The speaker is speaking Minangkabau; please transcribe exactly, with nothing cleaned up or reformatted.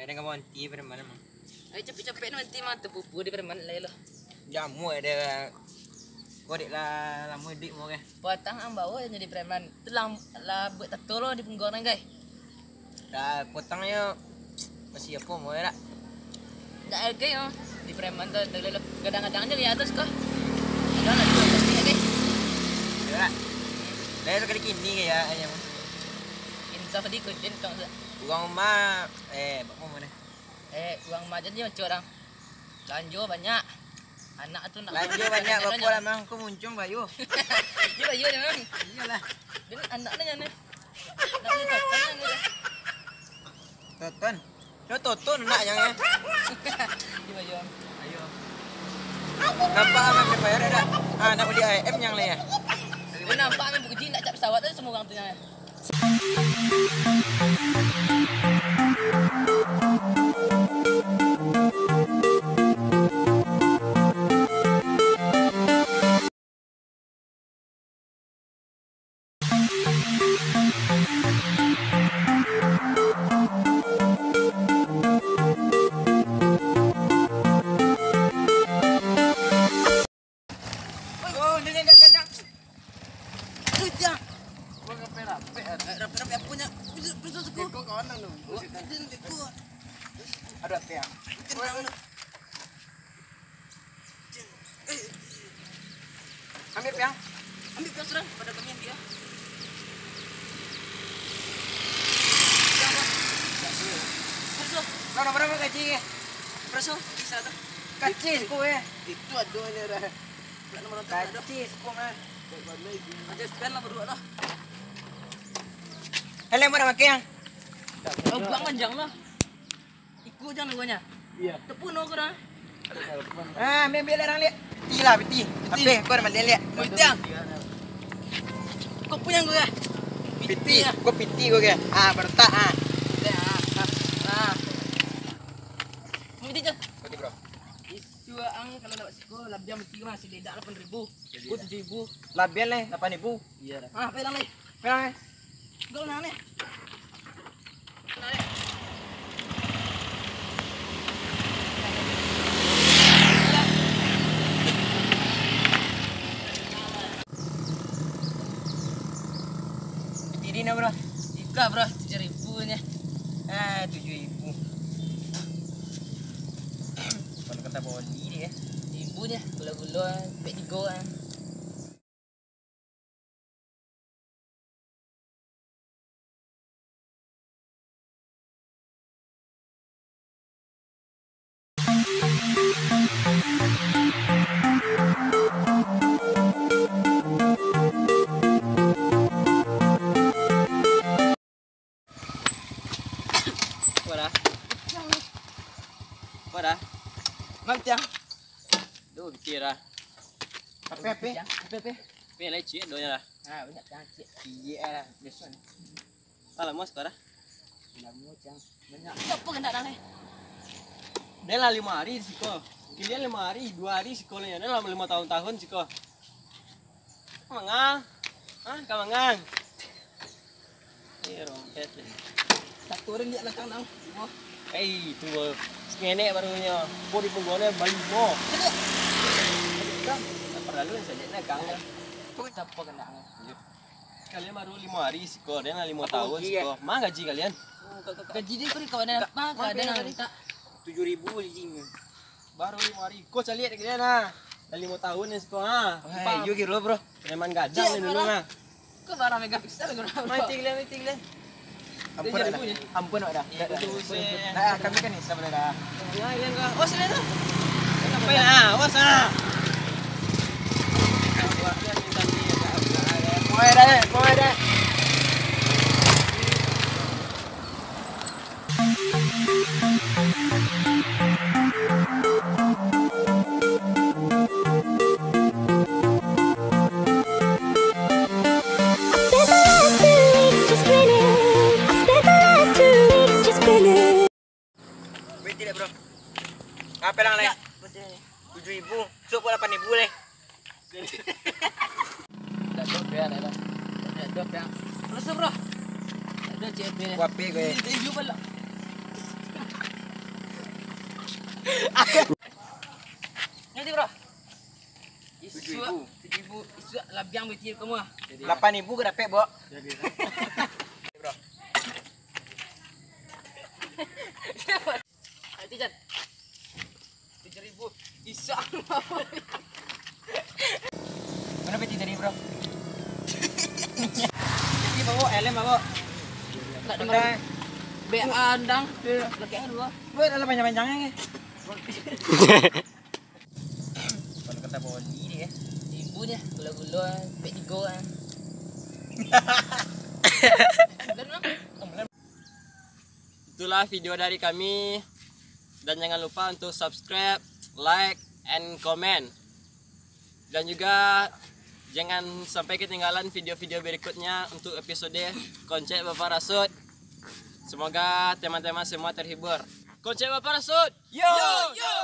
Dah kamu anti preman mah. Ai, capek-capek nanti mah tepupu di preman lai lo. Jamu ada. Kau dek lah lama duit mau kan? Patang ang bawa jadi preman. Tu lah, lah buat tato lo di pungguang nang gai. Dah potang yo. Masih apa mau ya dak? Dak gai yo. Di preman tu, tu lo. Kadang-kadang aja di atas kau. Kadang nak jual tapi ya gai. Yo dak? Dah sekali kini ya ayam. Insaf di kucing kau tu. Urang rumah, eh, bak rumah mana? Eh, urang rumah aja ni macam orang. Lanjo banyak. Anak tu nak Lanjo banyak, bapa lah mah, kau muncung bayu. Dia bayu dia mah. Iyalah. Dan anak ni yang ni. Nak beli toton yang ni. Toton. Yo toton nak yang eh. Dia bayu. Ayo. Nampak aman berbayar dak? Ah, nak beli A M yang lain ya. Dia nampak aman puji nak cap pesawat tu semua orang tu yang. Oh, dia jangan, jangan, jangan. Aduh, Tiang. Gua rapek-rapek, ah. Eh, rapek-rapek apa nya? Bisa, bisa suku. Iko kawan lu. Wah, dia nanti gua. Aduh, Tiang. Tenang lu. Ambil piang. Ambil piang surang, pada kami ambil ya. Piang, Pak. Baraso? Nang, nang bara gaji? Baraso? Bisa tu. Kacis ku eh. Itu aduh aja dah. Nak nomor kontak dah. Kacis ku mah. Aja sekian lah berdua lah. Helm bara pakai yang? Oh, buang panjang lah. Iko jan duonyo. Iya. Tepu no ko dah. Ah, ambil, ambil orang lihat. Piti lah, piti. Piti. Apa? Kau dah malian lihat. Piti ang. Kau punya kau ya? Piti. Piti ya? Kau piti kau ya? Ah, bertak ah. Piti ah. Ah. Ah. Piti je. Piti, bro. Isu ang kalau lewat siko, labian piti masih dedak lapan ribu. Jadi, kau ya. Tujuh ribu. Labian leh, lapan ribu. Iya dah. Ah, pelang leh. Pelang leh. Gol nang ni. Diri na, bro? Iko, bro, tujuh ribu nya. Ah, tujuh ribu. Kalau kata boli dia. Ribu nya, gula-gula, pek tigo ah. Wadah. Wadah. Mang tiang. Duh, pikir lah. Ape, ape? Ape, ape? Ape lah, ciek, donya lah. Ah, banyak tiang, ciek. Iya lah, biasa ni. Alah, mas, parah. Lamo, tiang. Banyak. Apa kena dah, eh? Dia lah lima hari di siko. Kalian lima hari, dua hari siko lah, ya. Dia lah lima tahun-tahun siko. Mangang. Hah, ka mangang? Eh, rompet deh. Satu orang di belakang nang. Wah. Eh, itu, eh, sekenek baru nyo. Kok di pungguangnyo balimo. Aduh. Aduh, kan. Tak perlu saja nak kang. Itu siapa kena? Iya. Kalian baru lima hari siko, dia lah lima tahun siko. Mana gaji kalian? Gaji dia kau di kawan apa? Mana kau ada nak minta? Tujuh ribu gaji. Baru lima hari. Ko caliak dek kalian ah. Dah limo tahun ni siko ah. Wah, iyo gilo, bro. Preman gadang ni dulu nah. Ko barang megapiksel ko. Mati kalian, mati kalian. Ampun, ampun, dah. Nah, kami kan ni sama dah. Wah, kalian kau. Oh, sini tu. Sampai lah, awas ah. Kau ada, kau ada. I spent the last two weeks just grinning. I spent the last two weeks just grinning. Weh, tidak, bro. Ape lang, leh? Tujuh ribu. Sok buat lapan ribu, leh. Tak ada, bro. Tak ada, bro. Terus, bro. Tak ada, C P. Kuape, gue. Ini, ini, ini, bro. Nanti, bro. Isuak, tujuh ribu. Isuak labiang beti kamu ah. Lapan ribu ka dapek, Bok. Bro. Ayo, Tijan. Tujuh ribu. Isuak. Mana peti tadi, bro? Jadi, bawa helm, bawa. Tak dengar. Udah. Be andang. Iya. Pakai dua. Buat dalam panjang-panjangnya, ke? Kalau kata boli dia. Ibu dia, gula-gula, pek tiga ah. Itulah video dari kami. Dan jangan lupa untuk subscribe, like, and comment. Dan juga jangan sampai ketinggalan video-video berikutnya untuk episode Koncek Baparasut. Semoga teman-teman semua terhibur. Koncek Baparasut. Yo, yo.